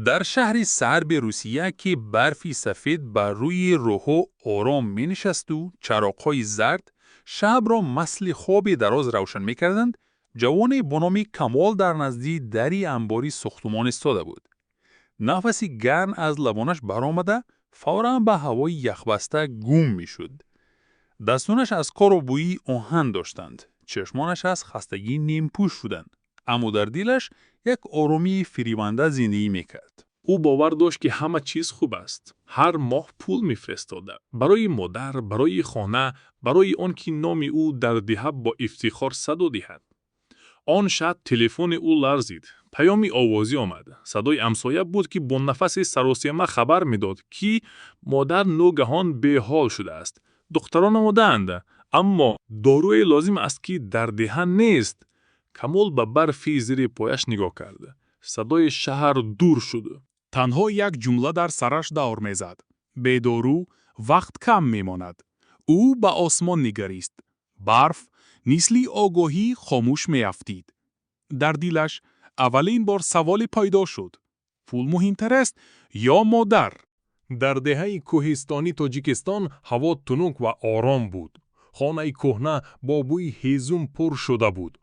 Дар шаҳри сарди Русия, ки барфи сафед бар рӯи роҳҳо ором менишасту чароғҳои зард шабро мисли хоби дароз равшан мекарданд, ҷавоне бо номи Камол дар назди дари амбори сохтумон истода буд. Нафаси гарм аз лабонаш баромада, фавран ба ҳавои яхбаста гум мешуд. Дастонаш аз кору бӯи оҳан доштанд, чашмонаш аз хастагӣ нимпӯш шуданд, аммо дар дилаш як оромии фиребанда зиндагӣ мекард. Ӯ бовар дошт, ки ҳама чиз хуб аст. Ҳар моҳ пул мефиристода. Барои модар, барои хона, барои он ки номи ӯ дар деҳа бо ифтихор садо диҳад. Он шаб телефони ӯ ларзид. Паёми овозӣ омад. Садои ҳамсоя буд, ки бо нафаси саросема хабар медод, ки модар ногаҳон беҳол шудааст. Духтарон омодаанд, аммо доруе лозим аст, ки дар деҳа нест. Камол ба барфи зери пояш нигоҳ кард. Садои шаҳр дур шуд. Танҳо як ҷумла дар сараш давр мезад: бе дору вақт кам мемонад. Ӯ ба осмон нигарист. Барф мисли огоҳӣ хомӯш меафтид. Дар дилаш аввалин бор саволе пайдо шуд: пул муҳимтар аст ё модар? Дар деҳаи кӯҳистони Тоҷикистон ҳаво тунук ва ором буд. Хонаи кӯҳна бо бӯи ҳезум пур шуда буд.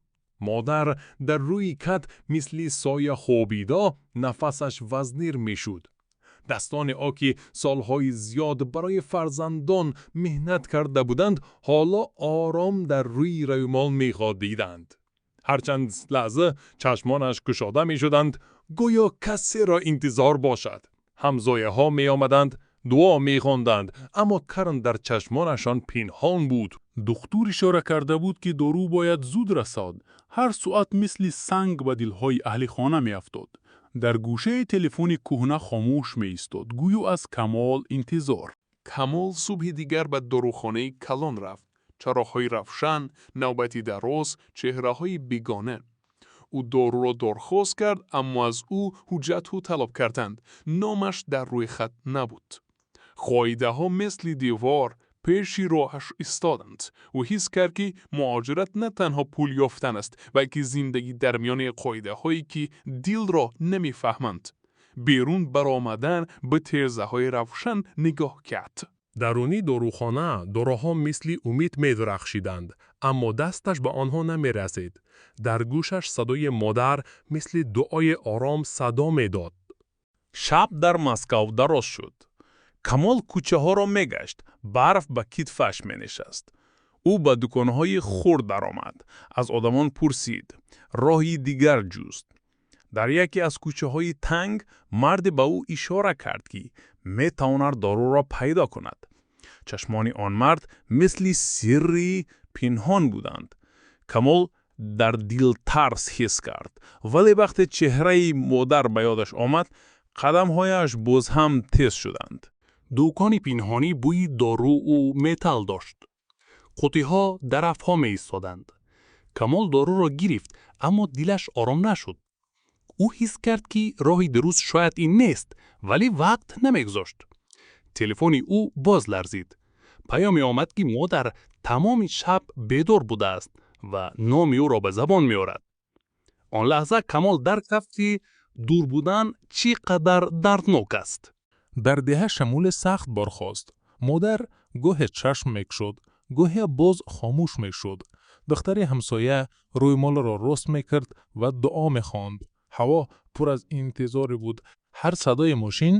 Модар дар рӯи кат мисли соя хобида, нафасаш вазнин мешуд. Дастони ӯ, ки солҳои зиёд барои фарзандон меҳнат карда буданд, ҳоло ором дар рӯи рӯмол мехобиданд. Ҳар чанд лаҳза чашмонаш кушода мешуданд, гӯё касеро интизор бошад. Ҳамсояҳо меомаданд, дуо мехонданд, аммо карн дар чашмонашон пинҳон буд. Духтур ишора карда буд, ки дору бояд зуд расад. Ҳар соат мисли санг ба дилҳои аҳли хона меафтод. Дар гӯшаи телефони кӯҳна хомӯш меистод, гӯё аз Камол интизор. Камол субҳи дигар ба дорухонаи калон рафт. Чароғҳои равшан, навбати дароз, чеҳраҳои бегона. Ӯ доруро дархост кард, аммо аз ӯ ҳуҷҷатҳо талаб карданд. Номаш дар рӯйхат набуд. Қоидаҳо мисли девор пеши роҳаш истоданд. Ӯ ҳис кард, ки муҳоҷират на танҳо пул ёфтан аст, балки зиндагӣ дар миёни қоидаҳое, ки дилро намефаҳманд. Берун баромадан, ба тирезаҳои равшан нигоҳ кард. Даруни дорухона доруҳо мисли умед медурахшиданд, аммо дасташ ба онҳо намерасид. Дар гӯшаш садои модар мисли дуои ором садо медод. Шаб дар Москав дароз шуд. Камол кӯчаҳоро мегашт, барф ба китфаш менишаст. Ӯ ба дуконҳои хурд даромад, аз одамон пурсид, роҳи дигар ҷуст. Дар яке аз кӯчаҳои танг марде ба ӯ ишора кард, ки метавонад доруро пайдо кунад. Чашмони он мард мисли сирри пинҳон буданд. Камол дар дил тарс ҳис кард, вале вақте чеҳраи модар ба ёдаш омад, қадамҳояш боз ҳам тез шуданд. Дукони пинҳонӣ бӯи доруу металл дошт. Қуттиҳо дар рафҳо меистоданд. Камол доруро гирифт, аммо дилаш ором нашуд. Ӯ ҳис кард, ки роҳи дуруст шояд ин нест, вале вақт намегузошт. Телефони ӯ боз ларзид. Паёме омад, ки модар тамоми шаб бедор будааст ва номи ӯро ба забон меорад. Он лаҳза Камол дарк кард, ки дур будан чӣ қадар дарднок аст. Дар деҳа шамоли сахт бархост. Модар гоҳе чашм мекушод, гоҳе боз хомӯш мешуд. Духтари ҳамсоя рӯймолро рост мекард ва дуо мехонд. Ҳаво пур аз интизорӣ буд. Ҳар садои мошин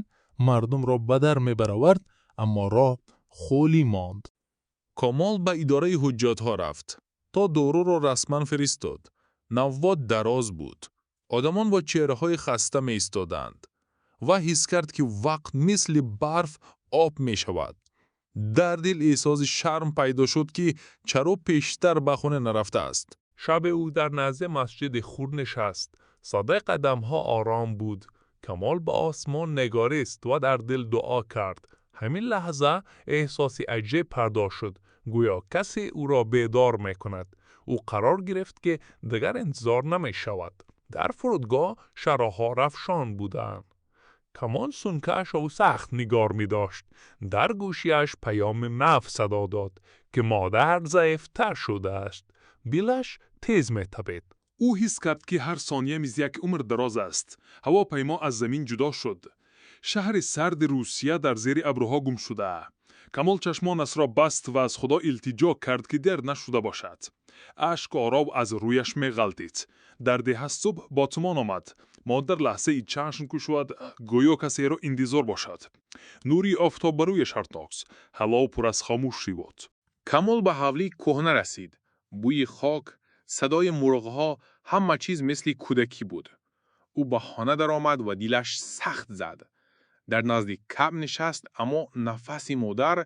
мардумро ба дар мебаровард, аммо роҳ холӣ монд. Камол ба идораи ҳуҷҷатҳо рафт, то доруро расман фиристод. Навбат дароз буд. Одамон бо чеҳраҳои хаста меистоданд ва ҳис кард, ки вақт мисли барф об мешавад. Дар дил эҳсоси шарм пайдо шуд, ки чаро пештар ба хона нарафтааст. Шабе ӯ дар назди масҷиди хурд нишаст. Садои қадамҳо ором буд. Камол ба осмон нигарист ва дар дил дуо кард. Ҳамин лаҳза эҳсоси аҷиб пайдо шуд, гӯё касе ӯро бедор мекунад. Ӯ қарор гирифт, ки дигар интизор намешавад. Дар фурудгоҳ чароғҳо равшан буданд. Камол сумкаашро сахт нигоҳ медошт. Дар гӯшиаш паёми нав садо дод, ки модар заифтар шудааст. Дилаш тез метапид. Ӯ ҳис кард, ки ҳар сония мисли як умр дароз аст. Ҳавопаймо аз замин ҷудо шуд. Шаҳри сарди Русия дар зери абрҳо гум шуда. Камол чашмонашро баст ва аз Худо илтиҷо кард, ки дер нашуда бошад. Ашк ором аз рӯяш меғалтид. Дар деҳа субҳ бо тумон омад. Модар лаҳзаи чашм кушод, гӯё касеро интизор бошад. Нури офтоб ба рӯяш тохт. Ҳаво пур аз хомӯшӣ буд. Камол ба ҳавлии кӯҳна расид. Бӯи хок, садои мурғҳо, ҳама чиз мисли кӯдакӣ буд. Ӯ ба хона даромад ва дилаш сахт зад. Дар назди кат нишаст, аммо нафаси модар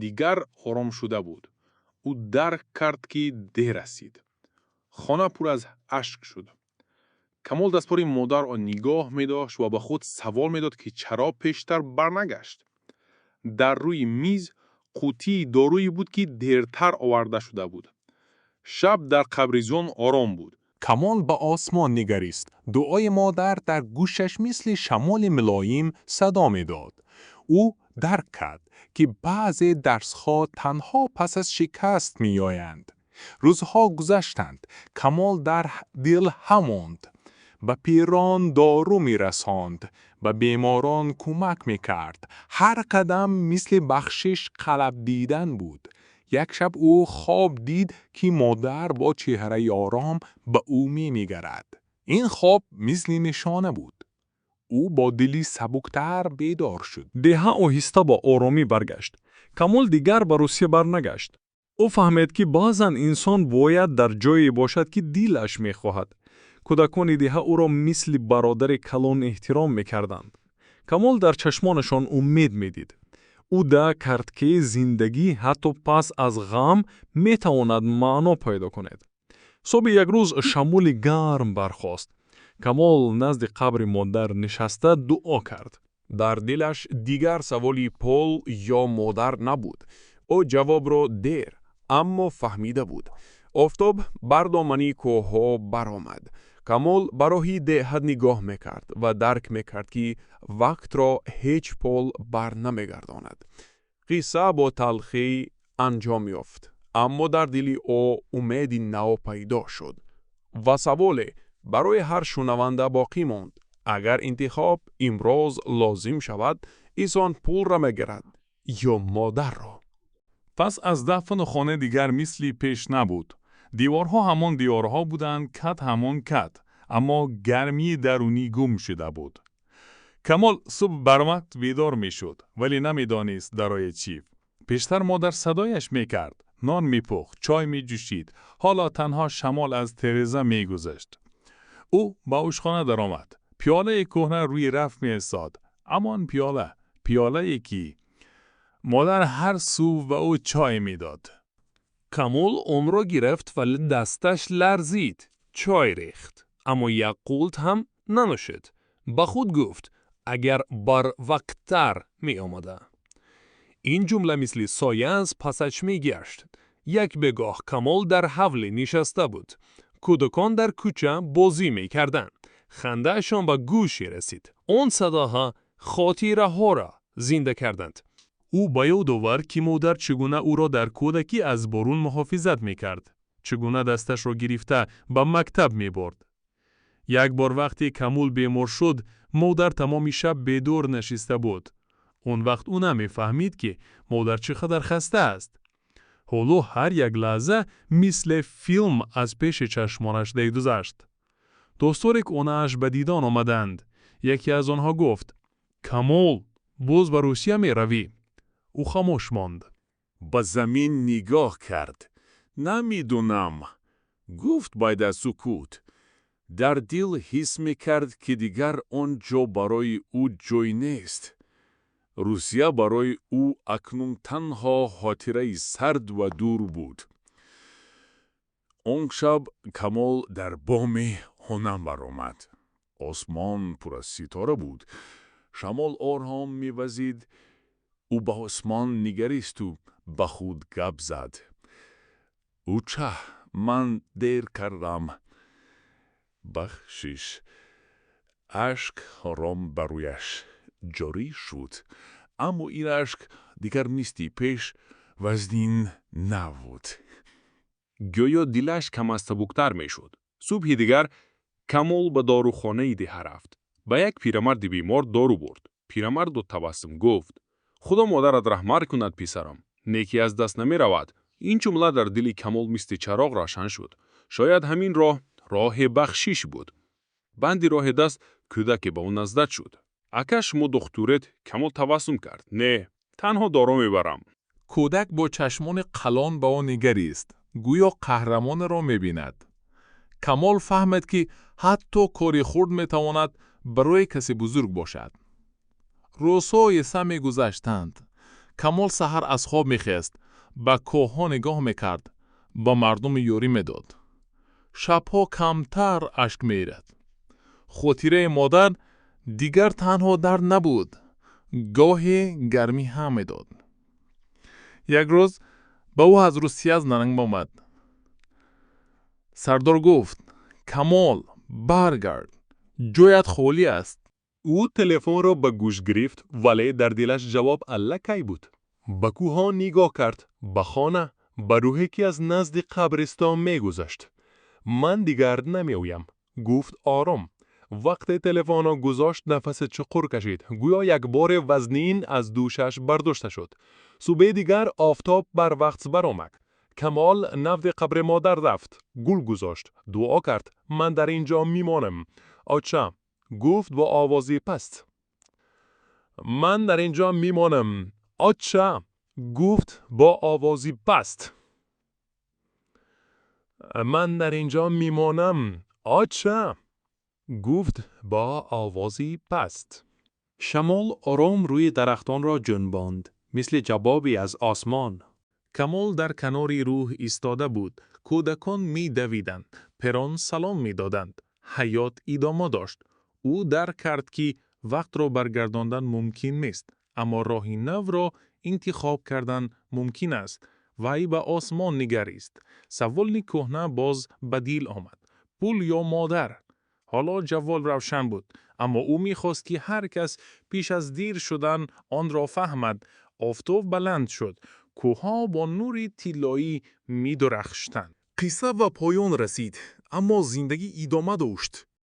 дигар ором шуда буд. Ӯ дарк кард, ки дер расид. Хона пур аз ашк шуд. Камол дастпори модарро нигоҳ медошт ва ба худ савол медод, ки чаро пештар барнагашт. Дар рӯи миз қуттии доруе буд, ки дертар оварда шуда буд. Шаб дар қабристон ором буд. Камол ба осмон нигарист. Дуои модар дар гӯшаш мисли шамоли мулоим садо медод. Ӯ дарк кард, ки баъзе дарсҳо танҳо пас аз шикаст меоянд. Рӯзҳо гузаштанд. Камол дар деҳа монд. Ба пирон дору мерасонд, ба беморон кӯмак мекард. Ҳар қадам мисли бахшиш талабидан буд. Як шаб ӯ хоб дид, ки модар бо чеҳраи ором ба ӯ менигарад. Ин хоб мисли нишона буд. Ӯ бо дили сабуктар бедор шуд. Деҳа оҳиста ба оромӣ баргашт. Камол дигар ба Русия барнагашт. Ӯ фаҳмид, ки баъзан инсон бояд дар ҷое бошад, ки дилаш мехоҳад. Кӯдакони деҳа ӯро мисли бародари калон эҳтиром мекарданд. Камол дар чашмонашон умед медид. Ӯ дарк кард, ки зиндагӣ ҳатто пас аз ғам метавонад маъно пайдо кунад. Субҳи як рӯз шамоли гарм бархост. Камол назди қабри модар нишаста дуо кард. Дар дилаш дигар саволи пул ё модар набуд. Ӯ ҷавобро дер, аммо фаҳмида буд. Офтоб бар домани кӯҳҳо баромад. Камол ба роҳи деҳа нигоҳ мекард ва дарк мекард, ки вақтро ҳеҷ пул бар намегардонад. Қисса бо талхӣ анҷом ёфт, аммо дар дили ӯ умеди нав пайдо шуд ва саволе барои ҳар шунаванда боқӣ монд: агар интихоб имрӯз лозим шавад, инсон пулро мегирад ё модарро? Пас аз дафн хона дигар мисли пеш набуд. Деворҳо ҳамон деворҳо буданд, кат ҳамон кат, аммо гармии дарунӣ гум шуда буд. Камол субҳ барвақт бедор мешуд, вале намедонист барои чӣ. Пештар модар садояш мекард, нон мепухт, чой меҷӯшид. Ҳоло танҳо шамол аз тиреза мегузашт. Ӯ ба ошхона даромад. Пиёлаи кӯҳна рӯи раф меистод. Ҳамон пиёла, пиёлае ки модар ҳар субҳ ба ӯ чой медод. Камол онро гирифт, вале дасташ ларзид. Чой рехт, аммо як қулт ҳам нанӯшид. Ба худ гуфт: агар барвақттар меомада. Ин ҷумла мисли соя аз пасаш мегашт. Як бегоҳ Камол дар ҳавлӣ нишаста буд. Кӯдакон дар кӯча бозӣ мекарданд. Хандаашон ба гӯшаш расид. Он садоҳо хотираҳоро зинда карданд. Ӯ ба ёд овард, ки модар чӣ гуна ӯро дар кӯдакӣ аз борон муҳофизат мекард, чӣ гуна дасташро гирифта ба мактаб мебурд. Як бор вақте Камол бемор шуд, модар тамоми шаб бедор нишиста буд. Он вақт ӯ намефаҳмид, ки модар чӣ қадар хаста аст. Ҳоло ҳар як лаҳза мисли филм аз пеши чашмонаш мегузашт. Дӯстони кӯҳнааш ба дидан омаданд. Яке аз онҳо гуфт: «Камол, боз ба Русия меравӣ?» Ӯ хомӯш монд. Ба замин нигоҳ кард. «Намедонам», гуфт баъд аз сукут. Дар дил ҳис мекард, ки дигар он ҷо барои ӯ ҷой нест. Русия барои ӯ акнун танҳо хотираи сард ва дур буд. Он шаб Камол дар боми хона баромад. Осмон пур аз ситора буд. Шамол ором мевазид. Ӯ ба осмон нигаристу ба худ гап зад: «Уча, ман дер кардам. Бахшиш». Ашк ором ба рӯяш ҷорӣ шуд, аммо ин ашк дигар мисли пеш вазнин набуд. Гӯё дилаш каме сабуктар мешуд. Субҳи дигар Камол ба дорухонаи деҳа рафт. Ба як пирамарди бемор дору бурд. Пирамард бо табассум гуфт: «Худо модарат раҳмат кунад, писарам. Некӣ аз даст намеравад». Ин ҷумла дар дили Камол мисли чароғ равшан шуд. Шояд ҳамин роҳ роҳи бахшиш буд. Банди роҳи даст кӯдаке ба ӯ наздик шуд. «Ака, шумо духтуред?» Камол табассум кард. «Не, танҳо дору мебарам». Кӯдак бо чашмони калон ба ӯ нигарист, гӯё қаҳрамонеро мебинад. Камол фаҳмид, ки ҳатто кори хурд метавонад барои касе бузург бошад. Рӯзҳо оҳиста мегузаштанд. Камол саҳар аз хоб мехест, ба кӯҳҳо нигоҳ мекард, ба мардум ёрӣ медод. Шабҳо камтар ашк мерехт. Хотираи модар дигар танҳо дард набуд, гоҳе гармӣ ҳам медод. Як рӯз ба ӯ аз Русия занг омад. Сардор гуфт: «Камол, баргард, ҷоят холӣ аст». Ӯ телефонро ба гӯш гирифт, вале дар дилаш ҷавоб аллакай буд. Ба кӯҳҳо нигоҳ кард, ба хона, ба рӯҳе, ки аз назди қабристон мегузашт. «Ман дигар намеоям», гуфт ором. Вақте телефонро гузошт, нафаси чуқур кашид, гӯё як бори вазнин аз дӯшаш бардошта шуд. Субҳи дигар офтоб барвақт баромад. Камол назди қабри модар рафт, гул гузошт, дуо кард. «Ман дар ин ҷо мемонам, оча», гуфт бо овози паст. «Ман дар ин ҷо мемонам, оча», гуфт бо овози паст. «Ман дар ин ҷо мемонам, оча», гуфт бо овози паст. Шамол ором рӯи дарахтонро ҷунбонд, мисли ҷавобе аз осмон. Камол дар канори рӯҳ истода буд. Кӯдакон медавиданд, пирон салом медоданд. Ҳаёт идома дошт. Ӯ дарк кард, ки вақтро баргардондан мумкин нест, аммо роҳи навро интихоб кардан мумкин аст. Вай ба осмон нигарист. Саволи кӯҳна боз ба дил омад: пул ё модар? Ҳоло ҷавоб равшан буд, аммо ӯ мехост, ки ҳар кас пеш аз дер шудан онро фаҳмад. Офтоб баланд шуд. Кӯҳҳо бо нури тиллоӣ медурахштанд. Қисса ба поён расид, аммо зиндагӣ идома дошт.